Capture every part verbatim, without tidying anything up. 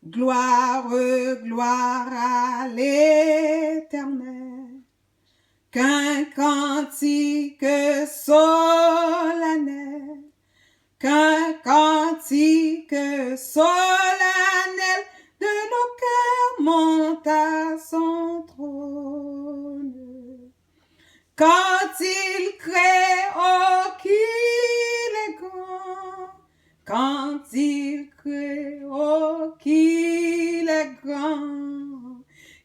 Gloire, gloire à l'Éternel. Qu'un cantique solennel, qu'un cantique solennel de nos cœurs monte à son trône. Quand il crée, oh, qu'il est grand. Quand il crée, oh, qu'il est grand.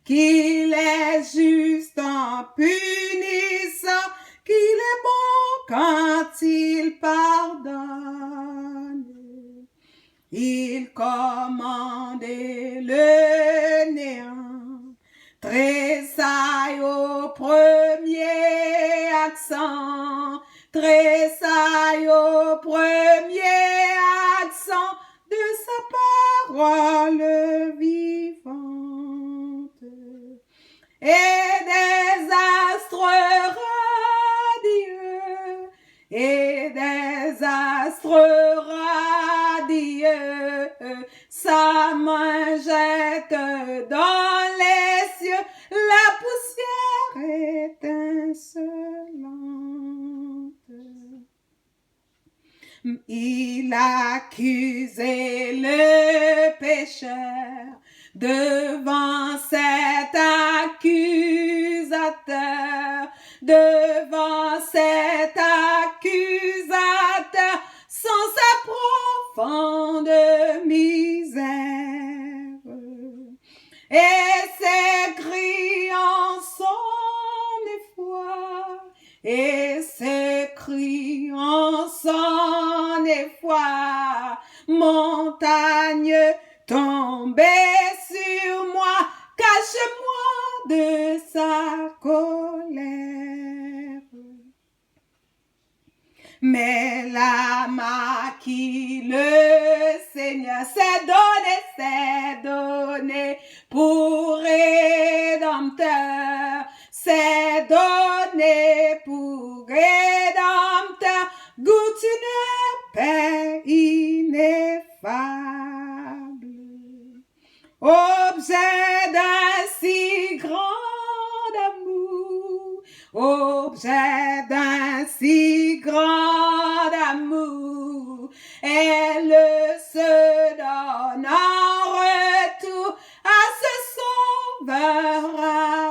Qu'il est juste en punissant, qu'il est bon quand il pardonne. Il commande le néant, tressaille au premier accent, tressaille au premier accent de sa parole vivante. Et des astres radieux, et des astres radieux, sa main jette dans les cieux la poussière étincelante. Il accuse le pécheur devant cet accusateur, devant cet accusateur, sans sa profonde misère. Et ses cris en son effroi, et ses cris en son effroi, montagne, tombez sur moi, cachez-moi de sa colère. Mais la main qui le Seigneur s'est donné, s'est donné pour rédempteur, s'est donné pour rédempteur, goûte une paix ineffable. Objet d'un si grand amour, objet d'un si grand amour, elle se donne en retour à ce sauveur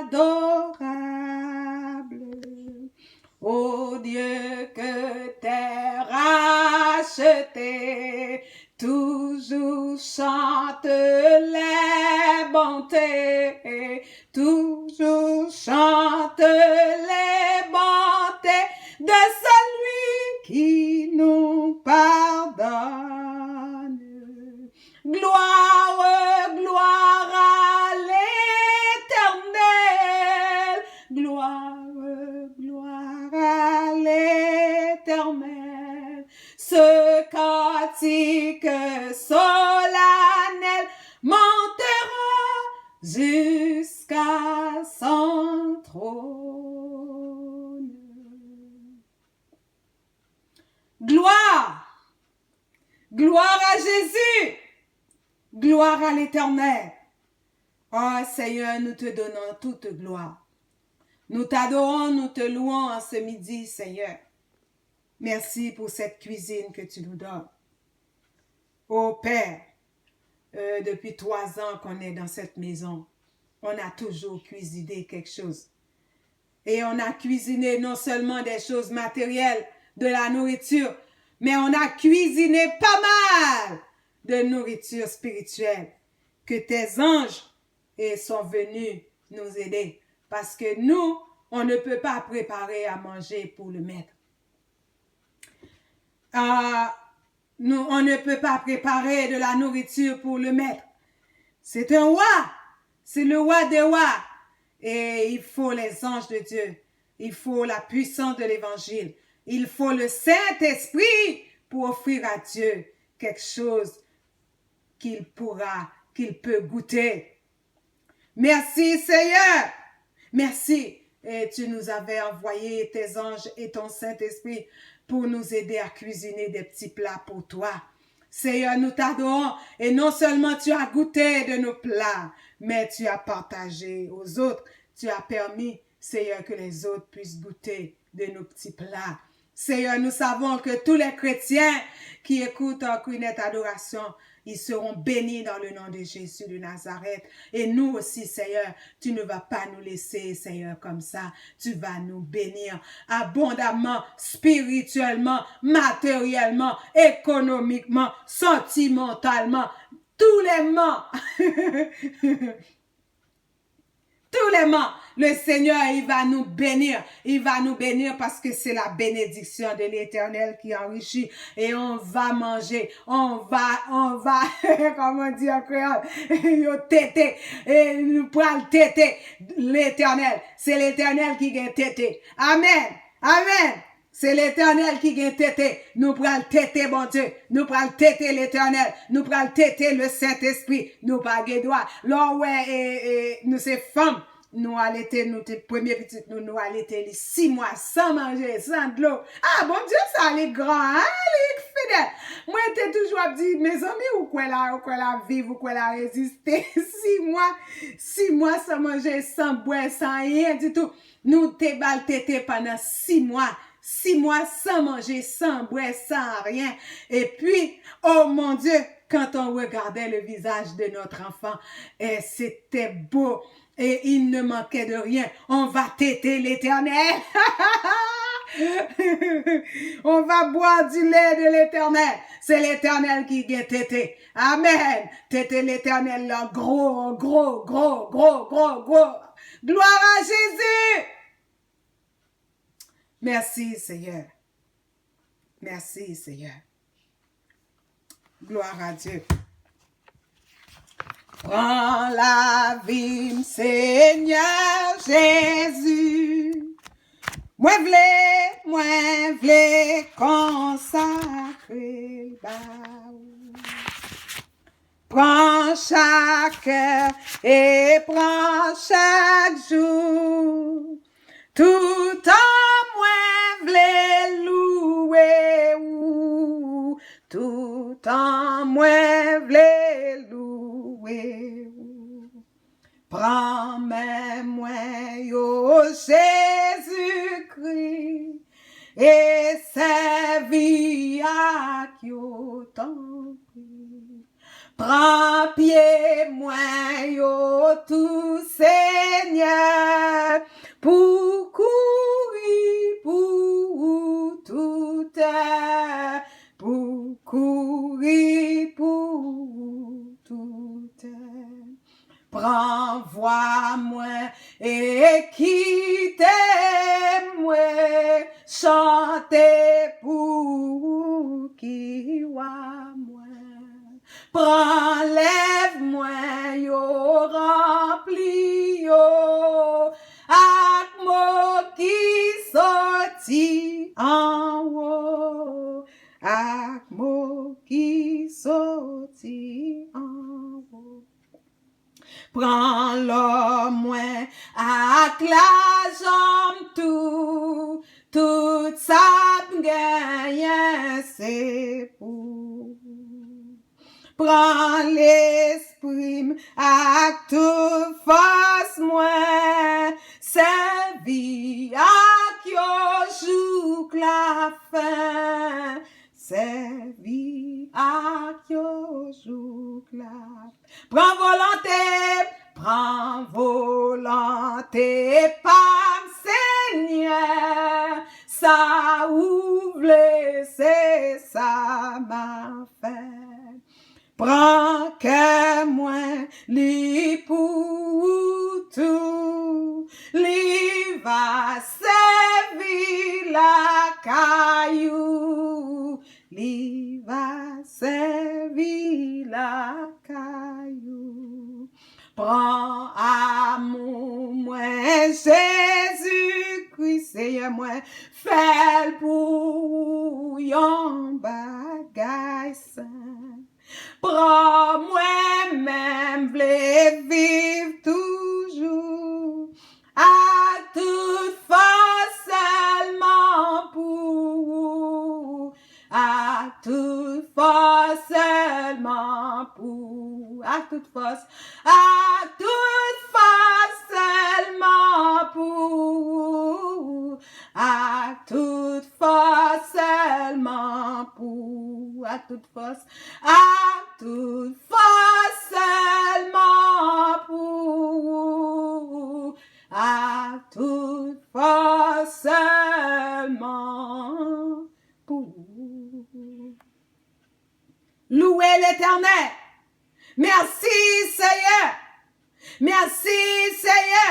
adorable. Ô Dieu, que t'es racheté, toujours chante les bontés, toujours chante les bontés de celui qui nous pardonne. Gloire, gloire à l'Éternel. Gloire, gloire à l'Éternel. Ce cantique solennel montera jusqu'à son trône. Gloire! Gloire à Jésus! Gloire à l'Éternel! Oh Seigneur, nous te donnons toute gloire. Nous t'adorons, nous te louons en ce midi, Seigneur. Merci pour cette cuisine que tu nous donnes. Oh Père, euh, depuis trois ans qu'on est dans cette maison, on a toujours cuisiné quelque chose. Et on a cuisiné non seulement des choses matérielles, de la nourriture, mais on a cuisiné pas mal de nourriture spirituelle. Que tes anges, eh, sont venus nous aider. Parce que nous, on ne peut pas préparer à manger pour le maître. Ah, nous, on ne peut pas préparer de la nourriture pour le maître. C'est un roi. C'est le roi des rois. Et il faut les anges de Dieu. Il faut la puissance de l'évangile. Il faut le Saint-Esprit pour offrir à Dieu quelque chose qu'il pourra, qu'il peut goûter. Merci Seigneur. Merci. Et tu nous avais envoyé tes anges et ton Saint-Esprit pour nous aider à cuisiner des petits plats pour toi. Seigneur, nous t'adorons et non seulement tu as goûté de nos plats, mais tu as partagé aux autres. Tu as permis, Seigneur, que les autres puissent goûter de nos petits plats. Seigneur, nous savons que tous les chrétiens qui écoutent en Kwinet Adoration, ils seront bénis dans le nom de Jésus de Nazareth. Et nous aussi, Seigneur, tu ne vas pas nous laisser, Seigneur, comme ça. Tu vas nous bénir abondamment, spirituellement, matériellement, économiquement, sentimentalement. Tous les ments. Tous les ments. Le Seigneur, il va nous bénir. Il va nous bénir parce que c'est la bénédiction de l'Éternel qui enrichit. Et on va manger. On va, on va, comment dire en créole? Yo tete. Et nous pral tete l'Éternel. C'est l'Éternel qui gagne tete. Amen. Amen. Se Letènèl ki gen tete. Nou pral tete, Bondye. Nou pral tete Letènèl. Nou pral tete le Sentespri. Nou pa gen dwa. Lè w wè, e, e, nou se fanm, nou alete, nou te, premye pitit nou, nou alete li sis mwa san manje, san dlo. A, Bondye sa, li gran, en, li fidèl. Mwen te toujou ap di, mezanmi, ou kwè la, ou kwè l ap viv, ou kwè l ap reziste. Sis mwa, sis mwa san manje, san bwè, san anyen ditou. Nou te ba l tete pandan sis mwa. Sis mwa san manje, san bwè, san anyen. Et puis, oh mon Dieu, quand on regardait le visage de notre enfant, eh, c'était beau. Et il ne manquait de rien. On va têter l'Éternel. On va boire du lait de l'Éternel. Se Letènèl ki gen tete. Amen. Tete Letènèl la gwo, gwo, gwo, gwo, gwo, gwo. Gloire à Jésus. Mèsi, Seyè. Mèsi, Seyè. Gloire à Dieu. Pran lavi m, Senyè Jezi. Mwen vle, mwen vle konsakre l ba ou. Pran chak è e pran chak jou. Toutan mwen vle louwe ou. Toutan mwen vle louwe ou. Pran men mwen yo, Jezikri, e sèvi ak yo, tanpri. Pran pye mwen yo tou, Senyè, pou kouri pou ou toutè, pou kouri pou ou toutè. Pran vwa mwen e kite mwen chante pou ou ki wa mwen. Pran lèv mwen yo, ranpli yo ak mo ki soti anwo, ak mo ki soti anwo. Pran lò mwen ak lajan m tou, tout sa m genyen se pou ou. Pran lespri m ak tout fòs mwen, sèvi ak yo jouk lafen. Sèvi ak yo jouk la. Pran volonte, pran volonte pa m, Senyè. Sa ou vle, se sa m a fè. Pran kè mwen, li pou ou tou. Li va sèvi lakay ou. Li va sèvi lakay ou. Pran amou mwen, Jezikri, Seyè mwen, fè l pou ou yon bagay senp. Pran mwen menm, vle viv toujou. Ak tout fòs sèlman pou ou. Ak tout fòs ou, ak tout fòs, ak tout fòs sèlman pou ou, ak tout fòs sèlman pou ou, ak tout fòs, ak tout fòs sèlman pou ou, ak tout fòs sèlman pou ou. Louwe Letènèl. Mèsi, Seyè. Mèsi, Seyè.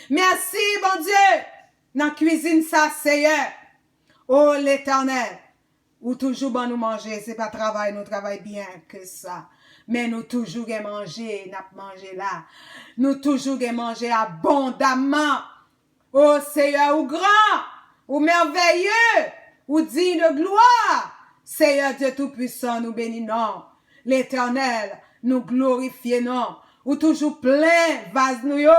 Mèsi, Bondye. Nan kwizin sa, Seyè. O Letènèl, ou toujou ban nou manje. Se pa travay nou travay byen ke sa. Men nou toujou gen manje, n ap manje la. Nou toujou gen manje abondamman. O Seyè, ou gran, ou mèvèye, ou diy de glwa. Seyè Dye Toupisan, nou beni non. Letènèl, nou glorifye non. Ou toujou plen vaz nou yo,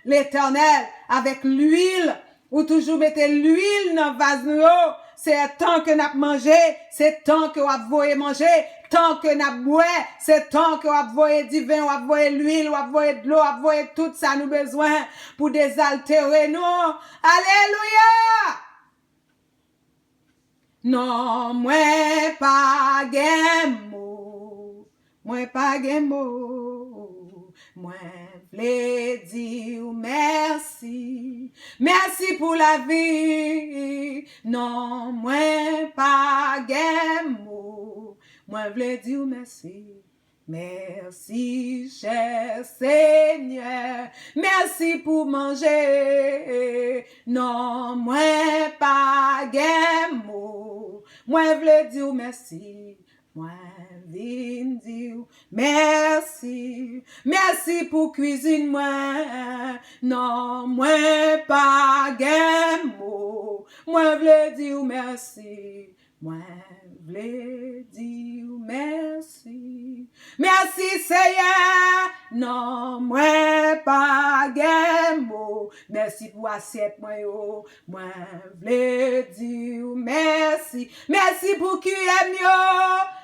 Letènèl, avèk lwil. Ou toujou mete lwil nan vaz nou yo. Seyè, tan ke n ap manje, se tan ke w ap voye manje. Tan ke n ap bwè, se tan ke w ap voye diven, w ap voye lwil, w ap voye dlo, w ap voye tout sa nou bezwen pou dezaltere nou. Alelouya! Non, mwen pa gen mo. Mwen pa gen mo. Mwen vle di w mèsi. Mèsi pou lavi. Non, mwen pa gen mo. Mwen vle di w mèsi. Mèsi, chè Senyè. Mèsi pou manje. Non, mwen pa gen mo. Mwen vle di w mèsi. Mwen vin di w mèsi. Mèsi pou kwizin mwen. Non, mwen pa gen mo. Mwen vle di w mèsi. Mwen vle di w mèsi. Mèsi, Seyè. Non, mwen pa gen mo. Mèsi pou asyèt mwen yo. Mwen vle di w mèsi. Mèsi pou kiyè m yo.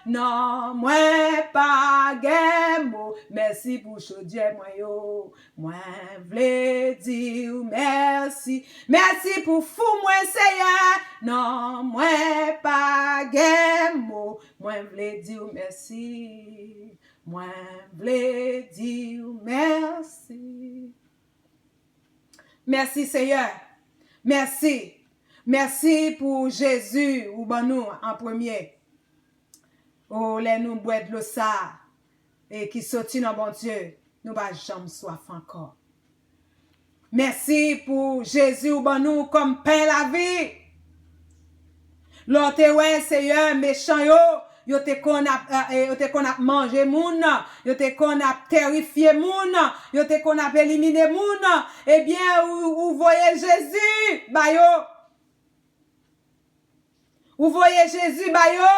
Non, mwen pa gen mo. Mèsi pou chodyè mwen yo. Mwen vle di w mèsi. Mèsi pou fou mwen, Seyè. Non, mwen pa gen mo. Mwen vle di w mèsi. Mwen vle di w mèsi. Mèsi, Seyè. Mèsi. Mèsi pou Jezi ou ban nou an premye. O, lè nou bwè dlo sa a, e ki soti nan Bondye, nou pa janm swaf ankò. Mèsi pou Jezi ou ban nou kòm pen lavi. Lè w te wè, Seyè, mechan yo, yo te konn ap, eh, eh, yo te konn ap manje moun, yo te konn ap terifye moun, yo te konn ap elimine moun, ebyen, ou, ou voye Jezi ba yo. Ou voye Jezi ba yo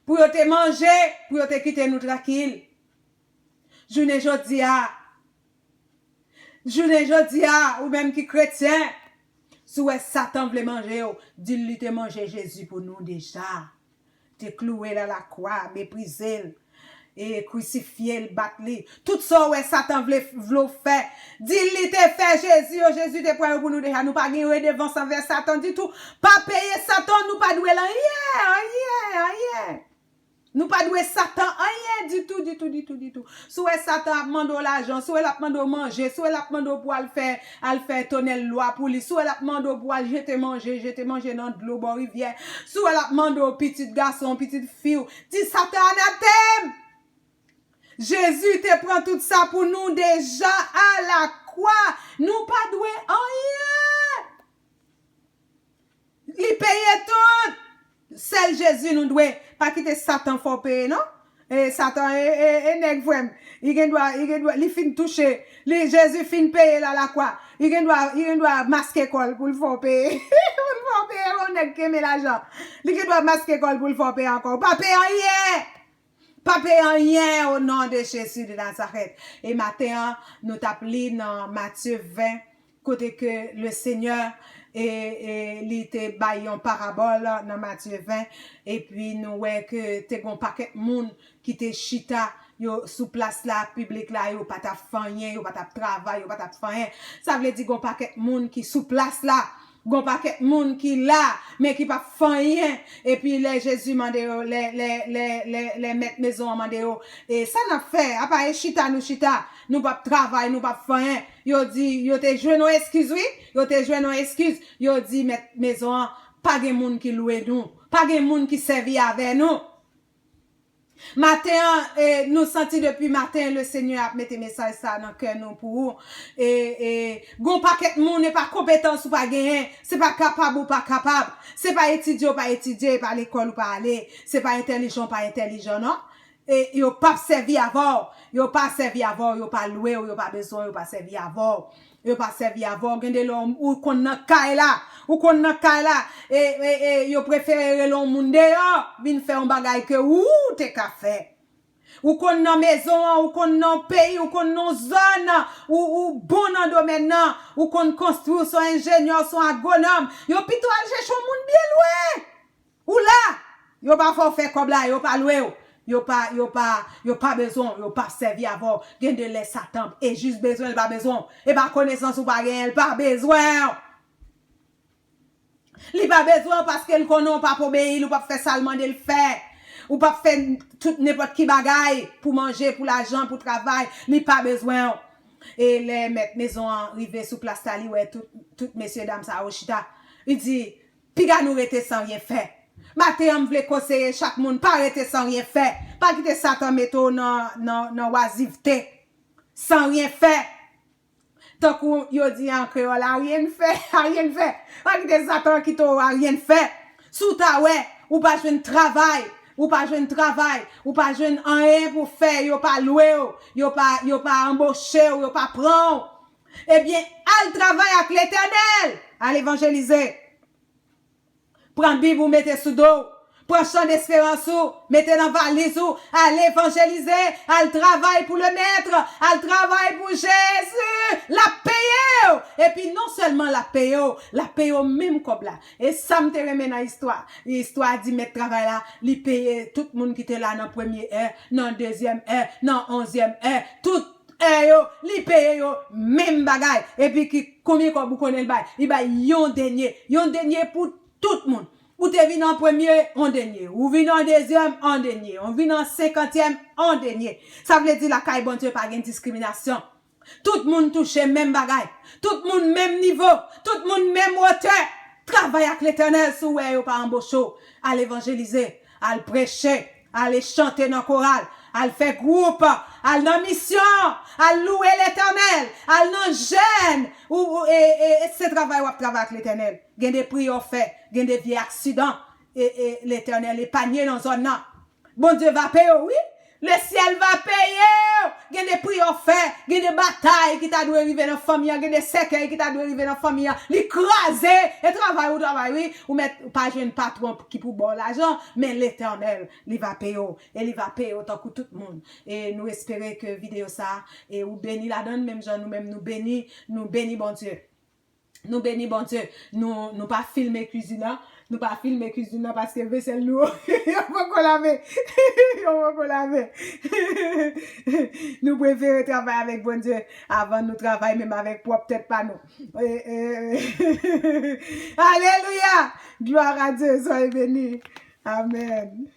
pou yo te manje, pou yo te kite nou trankil. Jounen jodi a, jounen jodi a, ou menm ki kretyen, si w wè Satan vle manje w, di l li te manje Jezi pou nou deja. Te klouwe l a lakwa, meprize l, e krisifye l, bat li. Tout sa w wè Satan vle, vle w fè, di l li te fè Jezi yo, Jezi te pran yo pou nou deja. Nou pa gen redevans anvè Satan ditou. Pa peye Satan, nou pa dwe l anyen, anyen, anyen. Nou pa dwe Satan anyen ditou, ditou, ditou, ditou. Si w wè Satan ap mande w lajan, si w wè l ap mande w manje, si w wè l ap mande w pou al fè, al fè tonèl lwa pou li, si w wè l ap mande w pou al jete manje, jete manje nan dlo bò rivyè, si w wè l ap mande w pitit gason, pitit fi w, di Satan anatèm! Jezi te pran tout sa pou nou deja a lakwa. Nou pa dwe anyen. Li peye tout. Sèl Jezi nou dwe. Pa kite Satan fè w peye, non. E Satan e, e, e nèg, frè m. Li gen dwa, li gen dwa, li fin touche. Li, Jezi fin peye l a lakwa. Li gen dwa, li gen dwa maske kò l pou l fè w peye. Pou l fè w peye, yon nèg ki renmen lajan. Li gen dwa maske kò l pou l fè w peye ankò. Ou pa peye anyen. Pa peye anyen, o non de Jezi de Nazarèt. E maten an, nou t ap li nan Matye ven, kote ke le Senyè, e, e, li te bay yon parabòl nan Matye ven, epi nou wè ke te gon pakèt moun ki te chita, Yo sou plas la, piblik la, yo pa t ap fè anyen, yo pa t ap travay, yo pa t ap fè anyen. Sa vle di gon pakèt moun ki sou plas la, gon pakèt moun ki la, men ki p ap fè anyen. Epi lè Jezi mande yo, lè, lè, lè, lè, lè mèt mezon an mande yo, e sa n ap fè? Apa e chita nou chita, nou p ap travay, nou p ap fè anyen. Yo di, yo te jwenn yon eskiz, wi. Yo te jwenn yon eskiz. Yo di mèt mezon an, pa gen moun ki lwe nou. Pa gen moun ki sèvi avè nou. Maten an, e, nou santi depi maten, le Senyè ap mete mesaj sa nan kè nou pou ou. E, e, gon pakèt moun, e pa konpetans ou pa genyen, se pa kapab ou pa kapab, se pa etidye ou pa etidye, e pa lekòl ou pa ale, se pa entèlijan ou pa entèlijan, non. E, yo p ap sèvi avè w, yo pa sèvi avè w, yo pa lwe w, yo pa bezwen w, yo pa sèvi avè w. Yo pa sèvi avè w. Gen de lè w konn nan kay la. Ou konn nan kay la. E, e, e yo prefere rele yon moun deyò, vin fè yon bagay ke ou te ka fè. Ou konn nan mezon an, ou konn nan peyi, ou konn nan zòn, ou, ou bon nan domèn nan, ou konn konstwi, ou se yon enjenyè, ou se yon agwonòm. Yo pito al chèche yon moun byen lwen. Ou la, yo pa fè w fè kòb la, yo pa lwe w, yo pa, yo pa, yo pa bezwen w, yo pa sèvi avè w. Gen de lè Satan e jis bezwen l pa bezwen w. E pa konesans ou pa genyen, l pa bezwen w. Li pa bezwen w paske l konnen w p ap obeyi l, ou p ap fè sa l mande l fè. Ou p ap fè tout nenpòt ki bagay pou manje, pou lajan, pou travay. Li pa bezwen w. E lè mèt mezon an rive sou plas la, li wè tout, tout mesye dam sa yo chita. Li di, piga nou rete san ryen fè. Maten an, m vle konseye chak moun, pa rete san ryen fè. Pa kite Satan mete w nan, nan, nan wazivte. San ryen fè. Tankou yo di an kreyòl, a ryen fè, a ryen fè. Pa kite Satan kite w a ryen fè. Si w ta wè, ou pa jwenn travay, ou pa jwenn travay, ou pa jwenn anyen pou fè, yo pa lwe w, yo pa, yo pa anboche w, yo pa pran w. Ebyen, al travay ak Letènèl, al evanjelize. Pran Bib ou mete sou do w. Pran chan desperans ou, mete nan valiz ou, al evanjelize, al travay pou le mèt, al travay pou Jezi. L ap peye w. Epi non sèlman l ap peye w, l ap peye w menm kòb la. E sa m te renmen nan istwa. Istwa a di mèt travay la, li peye tout moun ki te la nan premye è, nan dezyèm è, nan onzyèm è, tout è yo, li peye yo menm bagay. Epi ki konbyen kòb ou konnen l bay? Li bay yon denye. Yon denye pou tout moun. Ou te vin an premye, yon denye. Ou vin an dezyèm, yon denye. Ou vin an senkantyèm, yon denye. Sa vle di lakay Bondye pa gen diskriminasyon. Tout moun touche menm bagay. Tout moun menm nivo. Tout moun menm wotè. Travay ak Letènèl si w wè yo pa anboche w. Al evanjelize. Al preche, al chante nan koral, al fè gwoup, al nan misyon, al louwe Letènèl, al nan jèn, ou, ou, e, e, e se travay w ap travay ak Letènèl. Gen de priyè w fè, gen de vye aksidan, e, e Letènèl epanye nan zòn nan. Bondye va peye w, wi. Lesyèl va peye w. Gen de priyè w fè, gen de batay ki ta dwe rive nan fanmi an, gen de sèkèy ki ta dwe rive nan fanmi an. Li kraze. E travay ou travay, wi. Ou mèt ou pa jwenn patwon ki pou ba w lajan, men Letènèl, li va peye w. E li va peye w tankou tout moun. E nou espere ke videyo sa a, e ou beni ladan l, menm jan nou menm nou beni, nou beni Bondye. Nou beni Bondye. Nou, nou pa filme kwizin nan. Nou pa filme kwizin nan paske vesèl nou yo poko lave. Yo poko lave. Nou prefere travay avèk Bondye avan nou travay menm avèk pwòp tèt pa nou. E, e, alelouya! Glwa a Dye, soyez beni. Amèn.